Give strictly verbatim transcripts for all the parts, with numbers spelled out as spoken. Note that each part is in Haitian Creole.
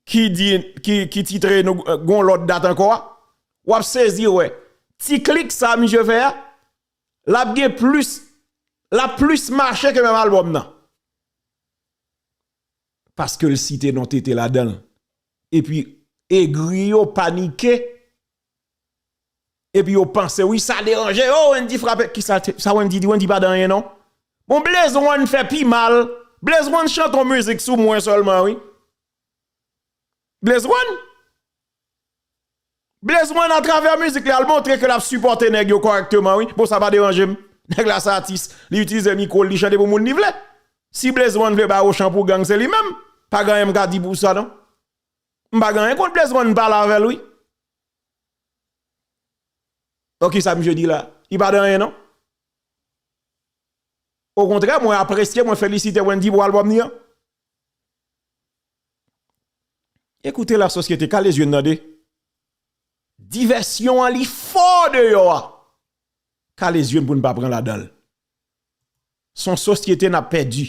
ki di, ki, ki titre nou, eh, gon lòt dat ankò a, w ap sezi wè. Ti klik sa misye fè a, l ap gen plis, l ap plis mache ke menm albòm nan. Paske l site non T T ladan l. Epi, egri yo panike. Epi yo panse, wi, sa deranje. Oh, Wendy frape. Kisa te, sa Wendy di? Wendy pa di anyen, non. Bon, Blaze One fè pi mal. Blaze One chante yon mizik sou mwen sèlman, wi. Blaze One? Blaze One, atravè mizik li, al montre ke l ap sipòte nèg yo kòrèkteman, wi. Bon, sa pa deranje m. Nèg la se atis. Li itilize mikwo l, li chante pou moun li vle. Si Blaze One vle bay ochan pou gang, se li menm. Pa gen anyen m ka di pou sa, non. M pa gen anyen kont Blaze One, m pale avè l, wi. Bon, kisa misye di la? Li pa di anyen, non. Okontrè, mwen apresye, mwen felisite Wendy pou albòm li an. Ekoute la sosyete, kale zye n tande. Divèsyon an li fò deyò a. Kale zye n pou n pa pran ladan l. Se yon sosyete n ap pèdi.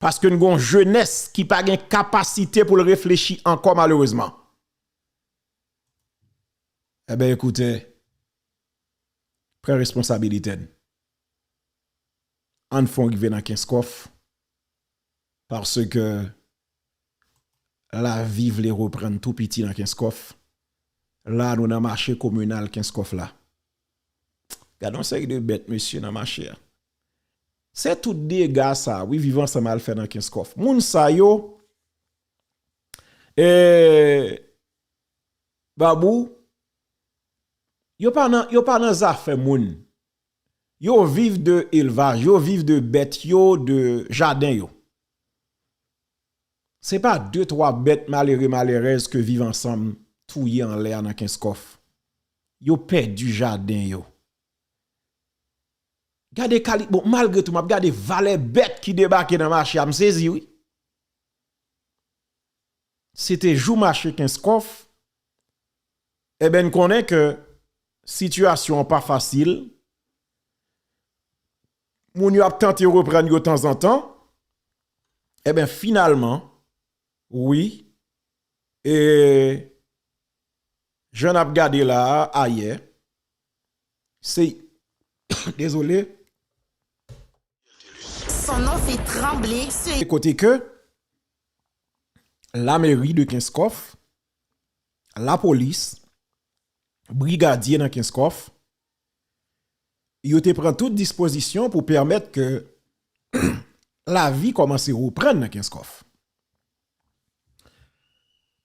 Paske n gon jenès ki pa gen kapasite pou l reflechi ankò, malerezman. Enben, ekoute, pran responsabilite n. Ann fè w rive nan Kenskòf, paske lavi vle reprann tou piti nan Kenskòf. La, nou nan mache kominal Kenskòf la. Gade yon seri de bèt, mesye, nan mache a. Se tout dega sa, wi, Viv Ansanm al fè nan Kenskòf. Moun sa yo, e, Babou, yo pa nan, yo pa nan zafè moun. Yo viv de elvaj, yo viv de bèt yo, de jaden yo. Se pa de twa bèt malere, malerèz ke Viv Ansanm touye anlè a nan Kenskòf. Yo pèdi jaden yo. Gade kali-, bon, malgre tou, m ap gade valè bèt ki debake nan mache a, m sezi, wi. Se te jou mache Kenskòf. Enben, n konnen ke sitiyasyon an pa fasil. Moun yo ap tante reprann yo tanzantan. Enben, finalman, wi, e jan n ap gade la a, ayè, se, dezole. Son nom fait trembler ce Kote ke lameri de Kenskòf, lapolis, brigadye nan Kenskòf, yo te pran tout dispozisyon pou pèmèt ke lavi kòmanse reprann nan Kenskòf.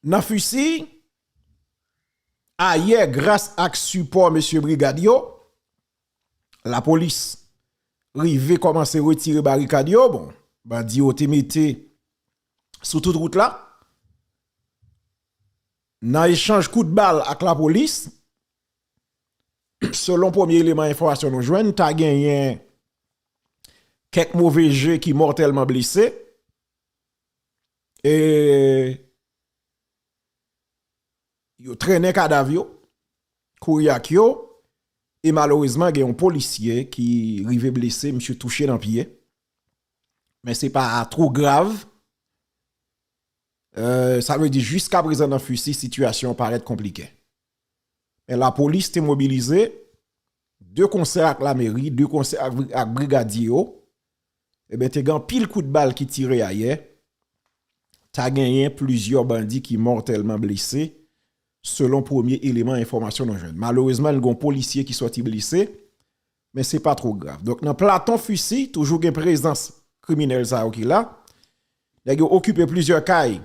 Nan Fisi, ayè, gras ak sipò mesye brigad yo, lapolis rive kòmanse retire barikad yo. Bon, bandi yo te mete sou tout wout la. Nan echanj kout bal ak lapolis, selon premye eleman enfòmasyon nou jwenn, ta genyen kèk move je ki mòtèlman blese. E yo trennen kadav yo, kouri ak yo, e malerezman, gen yon polisye ki rive blese, misye touche nan pye. Men se pa two grav. E, sa vle di, jiskaprezan nan Fisi, sitiyasyon an parèt konplike. Men lapolis te mobilize, de konsè ak lameri, de konsè ak, ak brigadye yo. Enben, te gen anpil kout bal ki tire ayè. Ta genyen plizyè bandi ki mòtèlman blese, selon premye eleman enfòmasyon nou jwenn. Malerezman, gen yon polisye ki sòti blese, men se pa two grav. Donk, nan platon Fisi, toujou gen prezans kriminèl sa yo ki la. Nèg yo okipe plizyè kay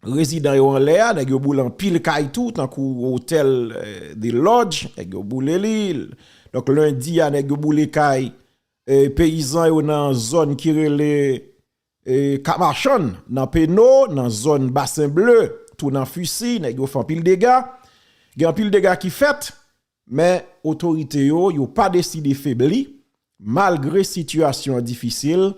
rezidan yo anlè a, nèg yo boule anpil kay tou, tankou otèl, eh, The Lodge, nèg yo boule li. Donk, lendi a, nèg yo boule kay, eh, peyizan yo nan zòn ki rele, eh, Kamachann, nan Peno, nan zòn Basen Ble, tou nan Fisi, nèg yo fè anpil dega. Gen anpil dega ki fèt, men otorite yo, yo pa deside febli, malgre sitiyasyon an difisil,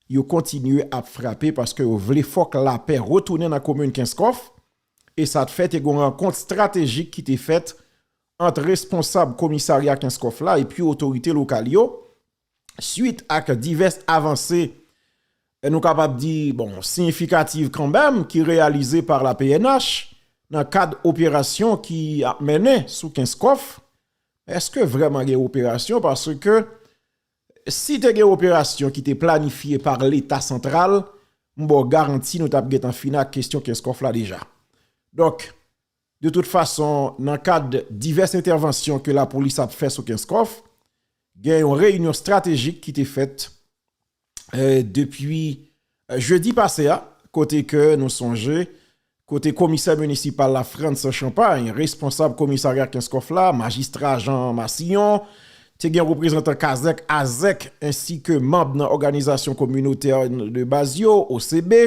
yo kontinye ap frape paske yo vle fòk lapè retounen nan komin Kenskòf, e sa t fè te gen yon rankont estratejik ki te fèt ant responsab komisarya Kenskòf la epi otorite lokal yo, swit ak divès avanse e nou kapab di, bon, siyifikativ kanmenm, ki reyalize pa la P N H nan kad operasyon ki ap mennen sou Kenskòf. Èske vrèman gen operasyon? Paske si te gen operasyon ki te planifye pa Leta santral, m ba w garanti nou t ap gentan fini ak kesyon Kenskòf la deja. Donk, de tout fason, nan kad divès entèvansyon ke lapolis ap fè sou Kenskòf, gen yon reyinyon estratejik ki te fèt, eh, depi, eh, jedi pase a, kote ke nou sonje, kote komisè minisipal la, Frantz Champagne, responsab komisarya Kenskòf la, majistra Jean Massillon, te gen reprezantan kazèk, azèk, ensi ke manb nan òganizasyon kominotè de baz yo, O C B,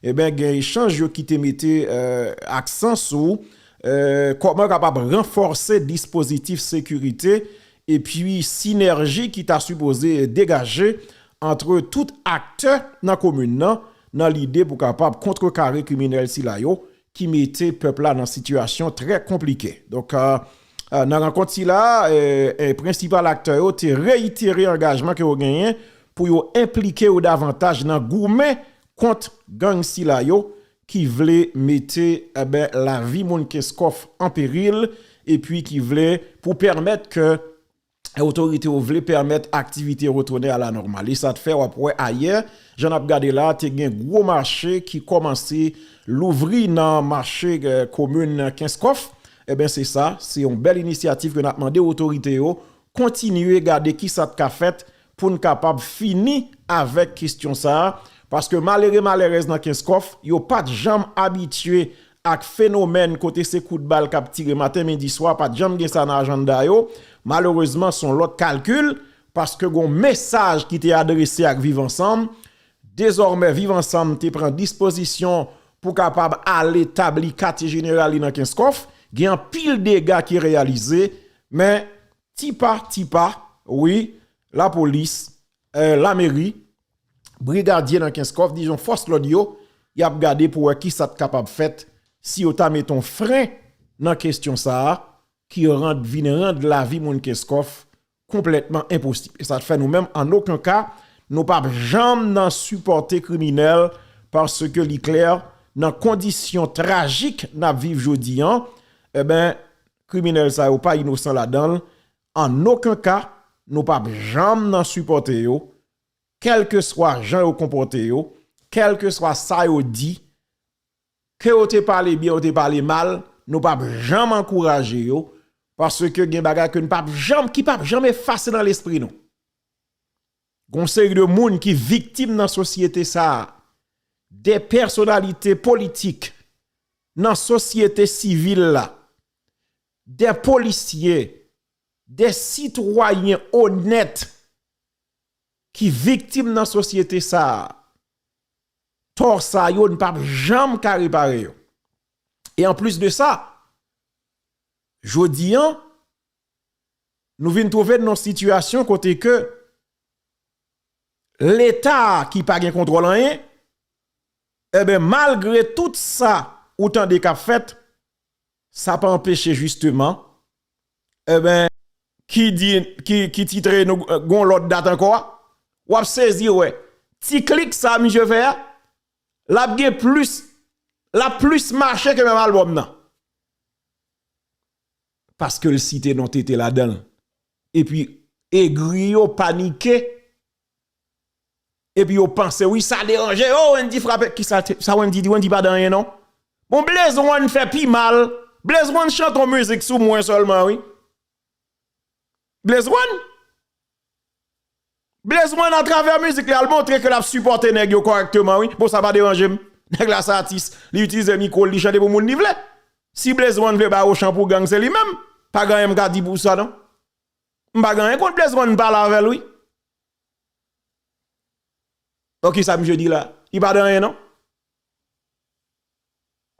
eben, gen echanj yo ki te mete, eh, aksan sou, eh, kòman yo kapab ranfòse dispozitif sekirite epi sinèji ki ta sipoze degaje ant tout aktè nan komin nan, nan lide pou kapab kontrekare kriminèl sila yo ki mete pèp la nan sitiyasyon trè konplike. Donk, eh, eh, nan rankont sila, eh, eh, prensipal aktè yo te reyitere angajman ke yo genyen pou yo enplike yo davantaj nan goumen kont gang sila yo ki vle mete, eben, lavi moun Kenskòf an peril, epi ki vle pou pèmèt ke otorite yo vle pèmèt aktivite yo retounen a la nòmal. E sa t fè w ap wè ayè, jan n ap gade la, te gen gwo mache ki kòmanse louvri nan mache, eh, komin Kenskòf. Eben, se sa, se yon bèl inisyativ ke n ap mande otorite yo kontinye gade ki sa t ka fèt pou n kapab fini avèk kesyon sa a, paske malere, malerèz nan Kenskòf, yo pa t janm abitye ak fenomèn kote se kout bal k ap tire maten, midi, swa, pa t janm gen sa nan ajanda yo. Malerezman, se yon lòt kalkil, paske gen yon mesaj ki te adrese ak Viv Ansanm. Dezòmè, Viv Ansanm te pran dispozisyon pou kapab ale tabli katye jeneral li nan Kenskòf. Gen anpil dega ki reyalize, men ti pa, ti pa, wi, lapolis, eh, lameri, brigadye nan Kenskòf, dijon fòs lòd yo, y ap gade pou wè ki sa t kapab fèt si yo ta mete yon fren nan kesyon sa a, ki rann, vin rann lavi moun Kenskòf konplètman enposib. E sa t fè nou menm, an okenn ka, nou p ap janm nan sipòte kriminèl, paske li klè, nan kondisyon trajik n ap viv jodi an, eben, kriminèl sa yo pa inosan ladan l. An okenn ka, nou p ap janm nan sipòte yo, kèlkeswa jan yo konpòte yo, kèlkeswa sa yo di, ke yo te pale byen, yo te pale mal, nou p ap janm ankouraje yo, paske gen bagay ke n p ap janm, ki p ap janm efase nan lespri nou. Gon seri de moun ki viktim nan sosyete sa a, de pèsonalite politik nan sosyete sivil la, de polisye, de sitwayen onèt ki viktim nan sosyete sa a, tò sa yo, n p ap janm ka repare yo. E anplis de sa, jodi an, nou vin twouve n nan yon sitiyasyon kote ke Leta a ki pa gen kontwòl anyen, eben, malgre tout sa ou tande k ap fèt, sa pa anpeche jisteman, eben, ki di, ki, ki titre nou, eh, gon lòt dat ankò a, w ap sezi wè, ti klik sa misye fè a, l ap gen plis, l ap plis mache ke menm albòm nan. Paske l site non T T ladan l. Epi, egri yo panike. Epi yo panse, wi, sa deranje. Oh, Wendy frape. Kisa te, sa Wendy di? Wendy pa di anyen, non. Bon, Blaze One fè pi mal. Blaze One chante yon mizik sou mwen sèlman, wi. Blaze One? Blaze One, atravè mizik li, al montre ke l ap sipòte nèg yo kòrèkteman, wi. Bon, sa pa deranje m. Nèg la se atis. Li itilize mikwo l, li chante pou moun li vle. Si Blaze One vle bay ochan pou gang, se li menm. Pa gen anyen m ka di pou sa, non. M pa gen anyen kont Blaze One, m pale avè l, wi. Bon, kisa misye di la? Li pa di anyen, non.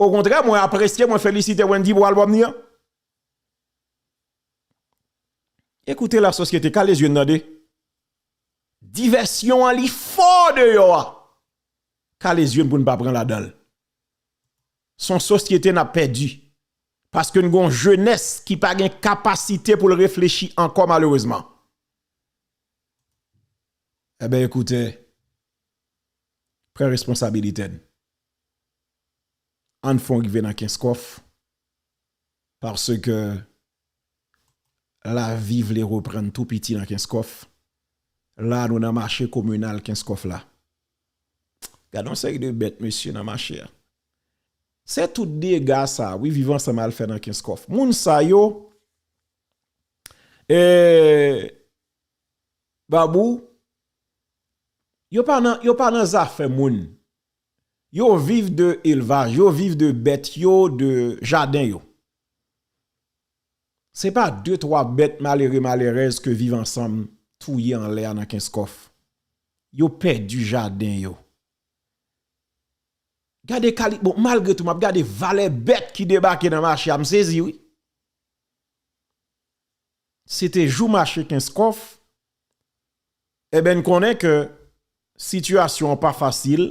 Okontrè, mwen apresye, mwen felisite Wendy pou albòm li an. Écoutez la société, kale zye n tande. Divèsyon an li fò deyò a. Kale zye n pou n pa pran ladan l. Se yon sosyete n ap pèdi. Paske n gen yon jenès ki pa gen kapasite pou l reflechi ankò, malerezman. Eben, ekoute, pran responsabilite n. Ann fè w rive nan Kenskòf, paske lavi vle reprann tou piti nan Kenskòf. La, nou nan mache kominal Kenskòf la. Gade yon seri de bèt, mesye, nan mache a. Se tout dega sa, wi, Viv Ansanm al fè nan Kenskòf. Moun sa yo, e, Babou, yo pa nan, yo pa nan zafè moun. Yo viv de elvaj, yo viv de bèt yo, de jaden yo. Se pa de twa bèt malere, malerèz ke Viv Ansanm touye anlè a nan Kenskòf. Yo pèdi jaden yo. Gade kali-, bon, malgre tou, m ap gade valè bèt ki debake nan mache a, m sezi, wi. Se te jou mache Kenskòf. Eben, n konnen ke sitiyasyon an pa fasil.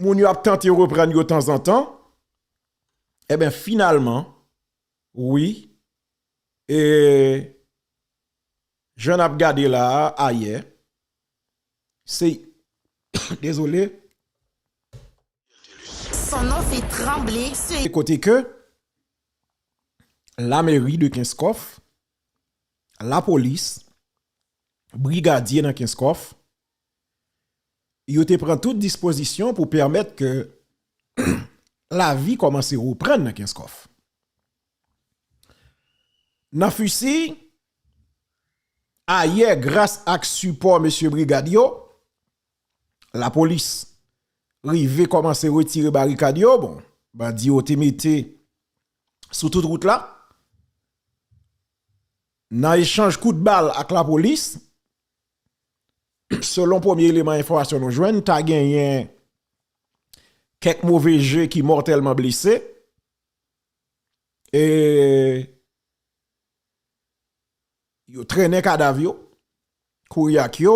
Moun yo ap tante reprann yo tanzantan. Eben, finalman, wi, e jan n ap gade la a, ayè, se, dezole, Son nom fait trembler ce kote ke lameri de Kenskòf, lapolis, brigadye nan Kenskòf, yo te pran tout dispozisyon pou pèmèt ke lavi kòmanse reprann nan Kenskòf. Nan Fisi, ayè, gras ak sipò mesye brigad yo, lapolis rive kòmanse retire barikad yo. Bon, bandi yo te mete sou tout wout la. Nan echanj kout bal ak lapolis, selon premye eleman enfòmasyon nou jwenn, ta genyen kèk move je ki mòtèlman blese. E yo trennen kadav yo, kouri ak yo,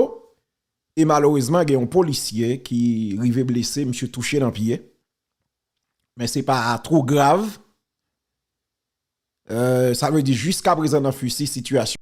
e malerezman, gen yon polisye ki rive blese, misye touche nan pye. Men se pa two grav. E, sa vle di, jiskaprezan nan Fisi, sitiyasyon